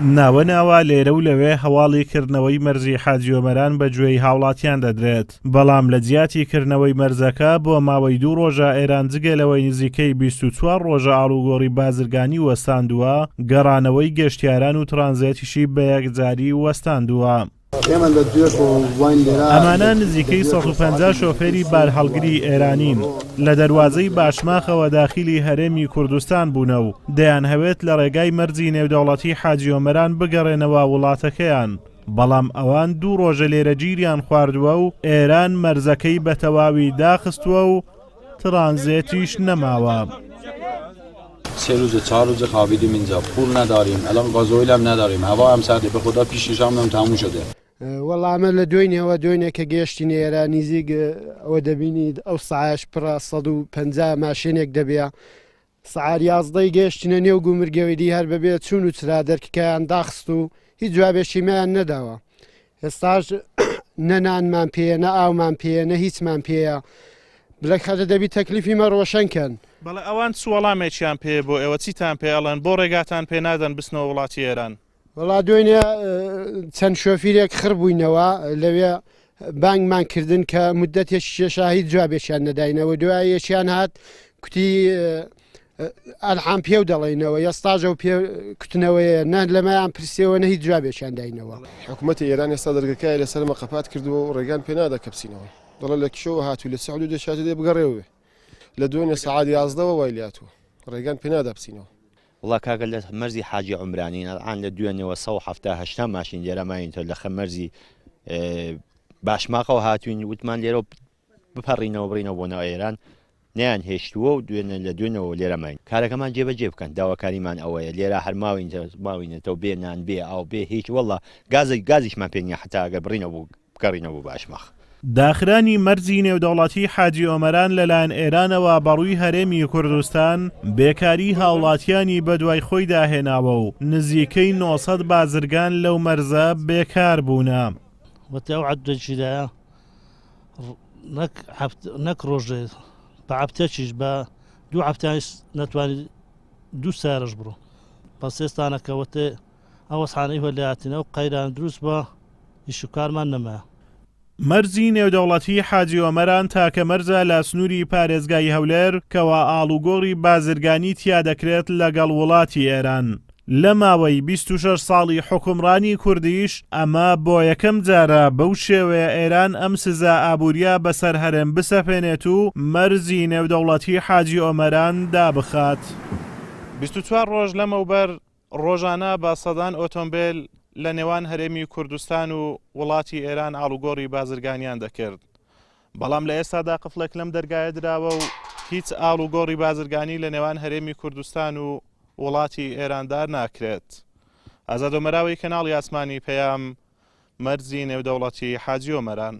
ناوە ناوە لێرە و لەوێ هەواڵی کردنەوەی مەرزی حاجی ئۆمەران بە گوێی هاوڵاتیان دەدرێت، بەڵام لە جیاتی کردنەوەی مەرزەکە بۆ ماوەی دوو ڕۆژە ئێران جگە لەوەی نزیکەی 24 ڕۆژە ئاڵوگۆڕی بازرگانی وەستاندووە، گەڕانەوەی گەشتیاران و ترانزێتیشی بە یەکجاری وەستاندووە. ئەمانە نزیکەی 150 شۆفێری بارهەڵگری ئێرانین لە دەروازەی باشماخەوە داخیلی هەرێمی کوردستان بوونە و دەیانهەوێت لە ڕێگای مەرزی نێودەوڵەتی حاجی ئۆمەران بگەڕێنەوە وڵاتەکەیان، بەڵام ئەوان دوو ڕۆژە لێرە گیریان خواردووە و ئێران مەرزەکەی بە تەواوی داخستووە و ترانزێتیش نەماوە. سێ روزە چار روزە خوابیدیم اینجا پول نداریم الان گازوئیل هم نداریم هوا هم سرده به خدا پیش نشامونم تموم شده. وەڵا ئەمە لە دوێنێوە دوێنێ کە گەیشتینە ئێرە نیزیک ئەوە دەبینیت ئەو سەعاش پڕە 150 ماشێنێک دەبێ سەعار یازدەی گەیشتینە نێو گومرگەوەی دی هەر بەبێ چوون و چرا دەرکەکەیان داخست و هیچ جوابێکی مەیان نەداوە ئێستاش نە نانمان پێیە نە ئاومان پێیە نە هیچمان پێیە بلەخەرە دەبی تەکلیفی مە ڕۆشەن کەن. بەڵێ ئەوان چ وەڵامێکیان پێیە بۆ ئێوە چیتان پێ ئەڵێن بۆ ڕێگاتان پێ نادەن بچنەوە وڵاتی ئێران؟ وەڵا دوێنێ چەند شۆفیرێک خڕ بووینەوە لەوێ بانگمان کردن کە مدەتێکی کێشا هیچ جوابێکیان نەداینەوە دوای یەکیان هات کوتی ئەلحام پێو دەڵێینەوە یەستاژە و پێ کوتنەوەیە نە لەمەیان پرسیەوە نە هیچ جوابێکیان داینەوە. حکومەتی ئێران ئێستا دەرگەکای لەسەر مە قەپات کردووە و ڕێگان پێ نادا کە بچینەوە. دەڵێ لە کشەوە هاتووی لە چ حدودێک هاتووی دەبێ بگەڕێوێ. لە دوێنێ سەعات یازدەوە وای لێهاتووە. ڕێگان پێ نادا بچینەوە. وەڵا کاکە لە مەرزی حاجی عومرانین ئەلعان لە دوێنێوە 170 هەشتا ماشین لێرە ماینتەوە لە خە مەرزی باشماقەوە هاتوین وتمان لێرە بپەڕینەوە بڕینەوە بۆ ناو ئێران نەیان هێشتووە و دوێنێ لە دوێنەوە لێرە ماین کارەکەمان جێبەجێ بکەن داواکاریمان ئەوەیە لێرە هەر ماوین ماوینەتەوە بێ نان بێ ئاو بێ هیچ وەڵا گازێک گازیشمان پێ نییە حتا ئەگەر بڕینەوە بۆ بگەڕینەوە بۆ باشماخ. داخرانی مەرزی نێودەوڵەتی حاجی ئۆمەران لەلایەن ئێرانەوە بەڕووی هەرێمی کوردستان، بێکاری هاوڵاتیانی بەدوای خۆیدا هێناوە و نزیکەی 900 بازرگان لەو مەرزە بێکار بوونە. وتی ئەو عەددە گیرایە نەک هەفت نەک ڕۆژێ بە هەفتەکیش بە دوو هەفتانیش نەتوانی دوو سارەش بڕۆ بەس ئێستانەکە وتێ ئەو وەسعانەی هۆ لاتینە و قەیران دروست بە ئیش و کارمان نەما. مەرزی نێودەوڵەتی حاجی ئۆمەران تاکە مەرزە لە سنووری پارێزگای هەولێر کەوا ئاڵوگۆڕی بازرگانی تیا دەکرێت لەگەڵ وڵاتی ئێران. لە ماوەی 26 ساڵی حوکمڕانی کوردیش ئەمە بۆ یەکەم جارە بەو شێوەیە ئێران ئەم سزا ئابووریە بەسەر هەرێم بسەپێنێت و مەرزی نێودەوڵەتی حاجی ئۆمەران دابخات. 24 ڕۆژ لەمەوبەر ڕۆژانە بە سەدان ئۆتۆمبێل لە نێوان هەرێمی کوردستان و وڵاتی ئێران ئاڵوگۆڕی بازرگانیان دەکرد، بەڵام لە ئێستادا قفڵێک لەم دەرگایە دراوە و هیچ ئاڵوگۆڕی بازرگانی لە نێوان هەرێمی کوردستان و وڵاتی ئێراندا ناکرێت. ئازاد ئۆمەراوی کەناڵی ئاسمانی پەیام، مەرزی نێودەوڵەتی حاجی ئۆمەران.